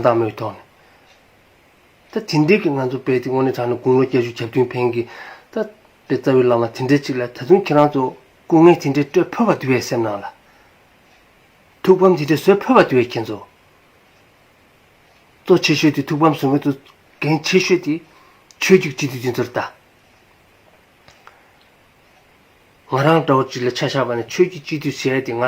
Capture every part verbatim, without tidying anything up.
བཏང་མོས་ཐོག་ནས། ད་དེ་འདྲའི་གི་ང་ཚོ་དཔེ་དེ་དངོས་གནས་དྲང་གནས་དགུང་ལོ་བརྒྱད་ཅུ་གྱ་བདུན་ཕན་གི་ད་དཔེ་རྩ་བའི་བླ་མ་དེ་འདྲའི་ཅིག་ལ་ད་དུང་ཁྱེད་རང་ཚོ་སྐུ་ངལ་དེ་འདྲའི་སྤྲོད་ཕོད་པ་འདུག་བས་སེམས་ནང་ལ། ཐུགས་ཕམ་དེ་འདྲའི་བཟོ་ཕོད་པ་འདུག་བས་ཁྱེད་ཚོ། གཙོ་ཆེ་ཤོས་དེ་ཐུགས་ཕམ་བཟོ་མཁན་དུ་འགན་ཆེ་ཤོས་དེ་ཆོས་བརྒྱུད་སྤྱི་འཐུས་དེ་ཚོར་ལྟ། ང་རང་འདྲ་བོ་ཅིག་ལ་ཆ་བཞག་པ་ནི་ཆོས་ཀྱི་སྤྱི་འཐུས་ཟེར་ཡ་དེ་ང་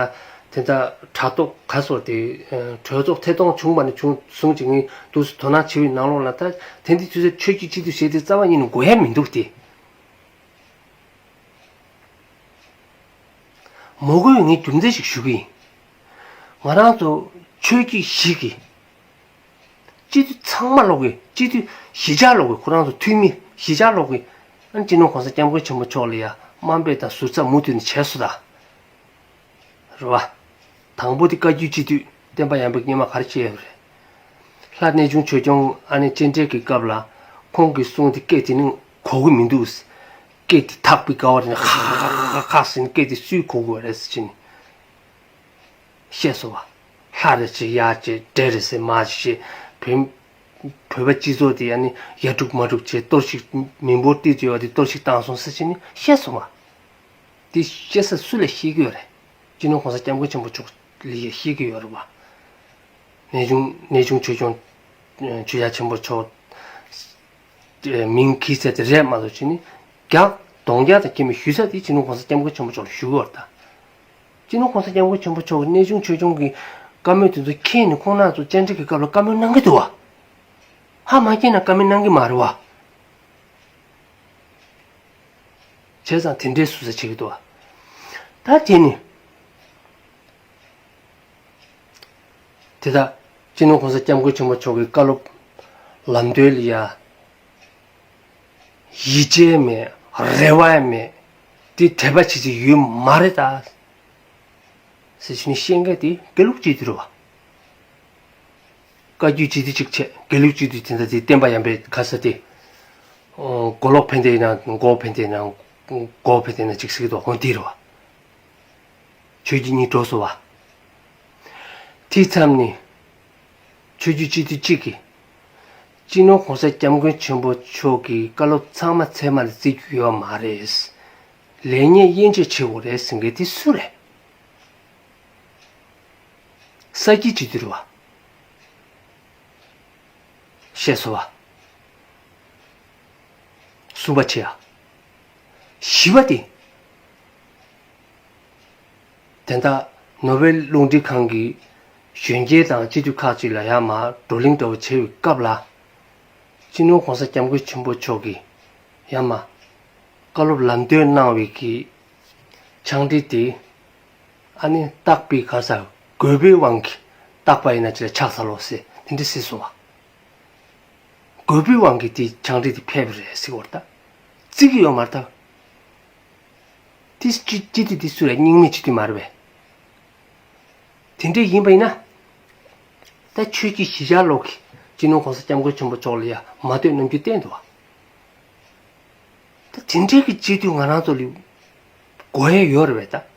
དེ་འདྲ་དྲ་ཐོག་ག་སོགས་དེ་གྲོས་ཚོགས་ཐད་གཏོང་བྱུང་བ་ནས་བྱུང་བཟུང་ཅིག་ངས་འདུག་སེ་དོ་སྣང་བྱེད་པའི་ནང་ལོགས་ལ་ད་དེ་འདི་དུས་ཚོད་ཆོས་ཀྱི་སྤྱི་འཐུས་ཟེར་དེ་རྩ་བ་ཉིད་ནས་དགོས་ཡ་མི་འདུག་སྟེ། མ་དགོས་པའི་ངས་རྒྱུ་མཚན་ཞིག་ཞུ་གི་ཡིན། ང་རང་ཚོ་ཆོས་བརྒྱུད་བཞི་གི་སྤྱི་འཐུས་ཚང་མ་ལོག་གི་སྤྱི་འཐུས་གཞིས་ཆགས་ལོག་གི་ཁོ་རང་ཚོ་འཐུས་མི་གཞིས་ཆགས་ལོག་གི་ཨ་ནི་སྤྱི་ནོར་༸གོང་ས་༸སྐྱབས་མགོན་ཆེན་པོ་མཆོག་ལ་ཡ་དམའ་འབེབས་དང་ཟུར་ཟ་མུ་མཐུད་ནས་བྱས་སོང་ད། རེད་བ། དང་པོ་དེ་བཀའ་བརྒྱུད་སྤྱི་འཐུས་བསྟན་པ་ཡར་འཕེལ་སྔོན་མ་ག་རེ་བྱས་ཡོད་རེད། ལྷ་གནས་ཆུང་ཆོས་སྐྱོང་ཨ་ནེ་སྤྱན་འདྲེན་གྱི་སྐབས་ལ་ཁོང་གིས་གསུངས་ཏེ་སྐད་དེ་ནི་གོ་གི་མི་འདུག་སྐད་དེ་ཐག་པའི་དཀའ་བ་རེད་ན་ཁ་ཁ་ཁ་ཁ་ཟེར་ནས་སྐད་དེ་སུས་གོ་དགོས་རེད་ཟེར་ཕྱིན། བཤད་སོང་བ། ལྷ་རེད་ཅེས་ཡ་ཅེས་འདྲེ་རེད་ཟེར་མ་ཅེས་བོད་བོད་པ་སྤྱི་ཚོགས་དེ་ཡ་ནི་ཡ་དཀྲུག་མ་དཀྲུག་བྱས་གཏོར་བཤིག་མི་འབོར་ཏོག་ཙམ་ཡོད་པ་དེ་གཏོར་བཤིག་བཏང་སོང་ཟེར་ཕྱིན་ནི་བཤད་སོང་བ། དེ་བཤད་ས་སུ་ལ་ཤེས་ཀྱི་ཡོད་རེད། སྤྱི་ནོར་༸གོང་ས་༸སྐྱབས་མགོན་ཆེན་པོ་མཆོག་ལ་ཡ་ཤེས་ཀྱི་ཡོད་རེད་བ། གནས་ཆུང་གནས་ཆུང་ཆོས་སྐྱོང་ཆོས་རྒྱལ་ཆེན་པོ་མཆོག་མིང་གིས་ཟེར་དེ་རེད་མ་གཏོགས་ཕྱིན་ནི་རྒྱག་གདོང་རྒྱག་དང་ཁྱེད་མི་ཞུ་ས་དེ་སྤྱི་ནོར་༸གོང་ས་༸སྐྱབས་མགོན་ཆེན་པོ་མཆོག་ལ་ཞུ་གི་ཡོད་རེད་ད། སྤྱི་ནོར་༸གོང་ས་༸སྐྱབས་མགོན་ཆེན་པོ་མཆོག་གིས་གནས་ཆུང་ཆོས་སྐྱོང་གི་བཀའ་མོལ་དེ་ཚོ་མཁྱེན་ནས་ཁོང་རྣམ་ཚོ་བཅར་འདྲི་གི་སྐབས་ལ་བཀའ་མོལ་གནང་གི་འདུག་བ། ཧ་མ་མཁྱེན་ན་བཀའ་མོལ་གནང་གི་མ་རེད་བ། བྱས་ཙང་དེ་འདྲའི་ཟུར་ཟ་བྱེད་ཀྱི་འདུག་བ། ད་དེ་ནི། དེ་དག་སྤྱི་ནོར་༸གོང་ས་༸སྐྱབས་མགོན་ཆེན་པོ་མཆོག་གི་བཀའ་སློབ་ལམ་སྟོན་ལ་ཡ། ཡིད་ཆེས་མེད། རེ་བ་མེད། དེ་དད་པ་བྱེད་ཀྱི་ཡོད་མ་རེད་ད། ཟེར་ཞུ་ནས་བཤད་མཁན་དེ་དགེ་ལུགས་སྤྱི་འཐུས་རེད་བ། བཀའ་བརྒྱུད་སྤྱི་འཐུས་གཅིག་བྱས་དགེ་ལུགས་སྤྱི་འཐུས་དེ་འདྲ་དེ་བསྟན་པ་ཡར་འཕེལ་ག་ས་དེ། མགོ་ལོག་ཕན་བདེ་ཡིན་ན་མགོ་ཕན་བདེ་ཡིན་ན་མགོ་ཕན་བདེ་ཡིན་ན་གཅིག་ཟེར་གི་འདུག་འོ་འདི་རེད་བ། ཆོས་བརྒྱུད་གཉིས་འགྲོ་སོང་བ། དེ་མཚམས་ནས། ཆོས་བརྒྱུད་སྤྱི་འཐུས་གཅིག་གིས། སྤྱི་ནོར་༸གོང་ས་༸སྐྱབས་མགོན་ཆེན་པོ་མཆོག་གི་བཀའ་སློབ་ཚང་མ་ཚད་མ་ལ་བརྩི་རྒྱུ་ཡོད་མ་རེད། ལེགས་ཉེས་དབྱེ་འབྱེད་བྱེད་དགོས་རེད་ཟེར་མཁན་དེ་སུ་རེད། ས་དགེ་སྤྱི་འཐུས་རེད་བ། བཤད་སོང་བ། གསུམ་པ་བྱེད་ཡ། བཞི་པ་དེ། དེ་འདྲ་ནོ་བེལ་རླུང་འཕྲིན་ཁང་གི་གཞོན་སྐྱེས་དང་སྤྱི་འཐུས་ཁག་ཅིག་ལ་ཡར་མར་བགྲོ་གླེང་འདྲ་བོ་བྱེད་པའི་སྐབས་ལ། སྤྱི་ནོར་༸གོང་ས་༸སྐྱབས་མགོན་ཆེན་པོ་མཆོག་གིས་ཡར་མར་བཀའ་སློབ་ལམ་སྟོན་གནང་བའི་གི་ཕྱག་བྲིས་དེ། ཨ་ནི་རྟག་པའི་ག་ས་དགོས་པའི་དབང་གིས་རྟག་པ་ཡིན་ན་ཅི་ལ་ཆགས་ཚར་ལོ་ཟེར་དེ་འདྲ་ཟེར་སོང་བ། དགོས་པའི་དབང་གིས་དེ་ཕྱག་བྲིས་དེ་ཕེབས་པ་རེད་ཟེར་བ་རེད་ད། བརྩི་གི་ཡོད་མ་རེད་ད། དེ་སྤྱི་སྤྱི་འཐུས་དེ་སུ་རེད། རྙིང་མའི་སྤྱི་འཐུས་མ་རེད་པས། དེ་འདྲས་ཡིན་པ་ཡིན་ན། ད་ཆོས་ཀྱི་གཞིས་ཆགས་ལོག་གི་སྤྱི་ནོར་༸གོང་ས་༸སྐྱབས་མགོན་ཆེན་པོ་མཆོག་ལ་ཡ་མ་ལྟོས་རྣམ་འགྱུར་བསྟན་འདུག་བ། ད་དེ་འདྲས་ཀྱི་སྤྱི་འཐུས་ང་རང་ཚོ་ལ་དགོས་ཡས་ཡོད་རེད་པས་ད།